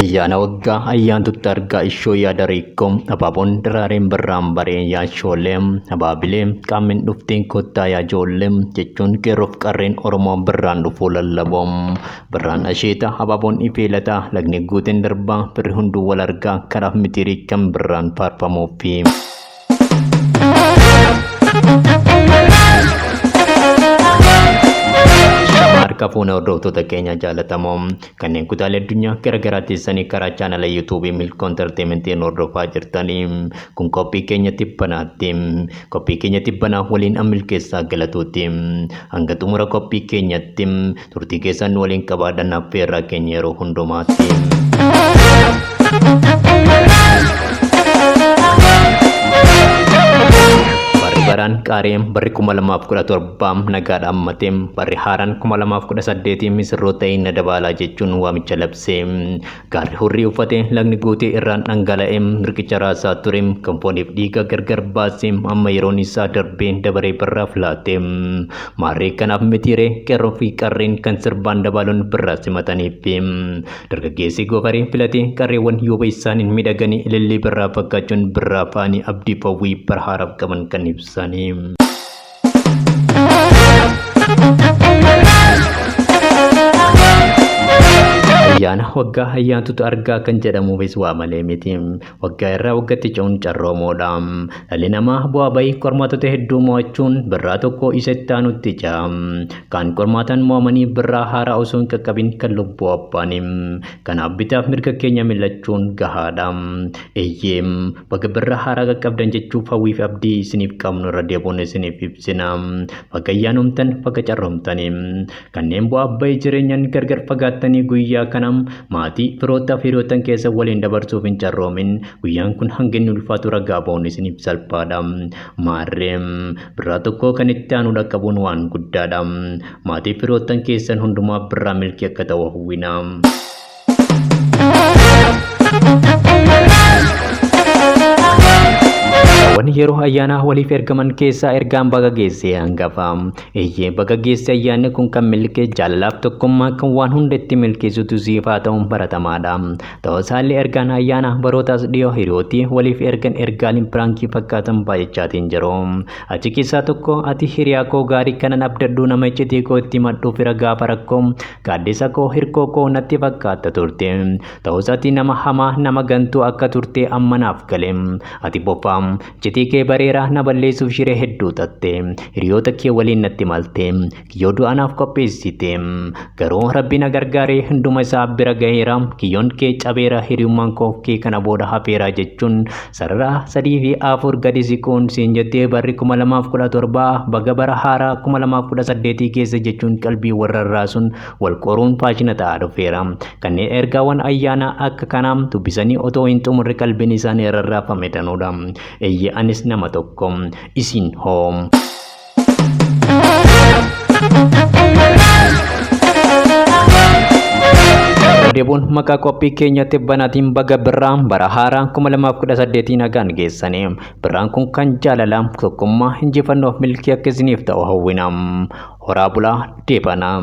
Ayyaana waggaa ayyaantutti argaa ishoo yaada riikkoo abaaboon daraareen birraan bareen yaashoolee abaabilee qaamni dhufteen kottaa yaa ijoollee jechuun qeerroof qarreen Oromoo birraan dhufuu lallaboo. Birraan asheeta abaaboon ifee lataa lagni guuteen darbaa birri hunduu wal argaa karaaf mitiirii kan birraan faarfamuufi. Harka fuuna hordoftoota keenya jaalatamoo kanneen kutaalee addunyaa gara garaa teessanii karaa chaanala yuutuubii Milkoo Enterteementiin hordofaa jirtanii kun qophii keenya tibbanaatti. Qophii keenya tibbanaa waliin milkeessaa galatuuti. Hanga xumura qophii keenyatti turtii keessan nu waliin qabaadhaan affeerraa keenya yeroo hundumaatti. Barri baraan qaaree barri 2017 nagaadhaan matee barri haaraan 2018 misirroo ta'ee na dabaalaa jechuun waamicha labsee gaarri hurrii uffatee lagni guutee irraan dhangala'ee riqicha raasaa ture kan fooniif dhiiga gargar baasee amma yeroon isaa darbee dabaree birraaf laate maarree kanaaf mitiiree qeerroo fi qarreen kan sirbaan dabaaluun birraa simataniif dargaggeessi goofaree filatee qarreewwan yuuba isaaniin miidhaganii ilillii birraa fakkaachuun birraa faanii abdii fawwii bara haaraaf qaban kan ibsanii. Ayyaana waggaa ayyaantutu argaa kan jedhamuufis waa malee miti. Waggaa irraa waggaatti ce'uun carroomoodha. Dhalli namaa bu'aa bahii qormaatota hedduu mo'achuun birraa tokko isa itti aanutti ce'a. Kaan qormaataan mo'amanii birraa haaraa osoo hin qaqqabin kan lubbuu abbaani. Kanaaf bitaaf mirga keenya millachuun gahaadha. Eeyyee baga birraa haaraa qaqqabdan jechuuf hawwii fi abdii isiniif qabnu irra deebuun isiniif ibsina. Baga ayyaanumtan baga carroomtani. Kanneen bu'aa bahii jireenyaan gargar fagaattanii guyyaa kana maatii firootaa fi hiriyoottan keessa waliin dabarsuuf hin carroomin guyyaan kun hanga inni ulfaatu ragaa ba'uun isiniif salphaadha. Maarree birraa tokko kan itti aanu dhaqqabuun waan guddaadha. Maatii firoottan keessan hundumaa birraa milkii akka ta'u hawwina. Wanni yeroo ayyaanaa waliif ergaman keessaa ergaan baga geesse hangafa. Eeyyee baga geesse ayyaanni kun kan milkee jaalalaaf tokkummaa kan waan hunda itti milkeessutu siif haa ta'uun baratamaadha. Ta'usaallee ergaan ayyaana barootaas dhiyoo hiriyootii waliif ergan ergaaliin piraankii fakkaatan baay'achaatiin jiru. Achi keessaa tokko ati hiriyaa koo gaarii kanan abdadhu nama iccitii koo itti himadhu fira gaafa rakkoo gaaddisa koo hirkoo koo natti fakkaatta turte. Ta'us ati nama hamaa nama gantuu akka turte amma naaf gale. Ati bofaa iccitii kee bareera na balleessuuf shiree hedduu xaxxe. Hiriyoota kee waliin natti malte. Kiyyoo du'aa naaf qopheessite. Garuu rabbi na gargaaree hunduma isaa bira gaheera. Kiyyoon kee cabeera hiriyummaan koo kee kana booda hafeera jechuun sarara 3 fi 4 gadi siquun siin jettee barri 2017 baga bara haaraa 2018 keessa jechuun qalbii warra raasuun wal qoruun faashina ta'aa dhufeera. Kanneen ergaawwan ayyaanaa akka kanaa dubbisanii otoo hin xumurre qalbiin isaanii rarraafame danuudha. Eeyyee anis nama tokko. Isin hoo? Deebuun maqaa qophii keenya tibbanaatiin baga birraa bara haaraa 2018 nagaan geessanii. Birraan kun kan jaalalaa tokkummaa injifannoof milkii akka isiniif ta'u hawwina. Horaa bulaa deebanaa.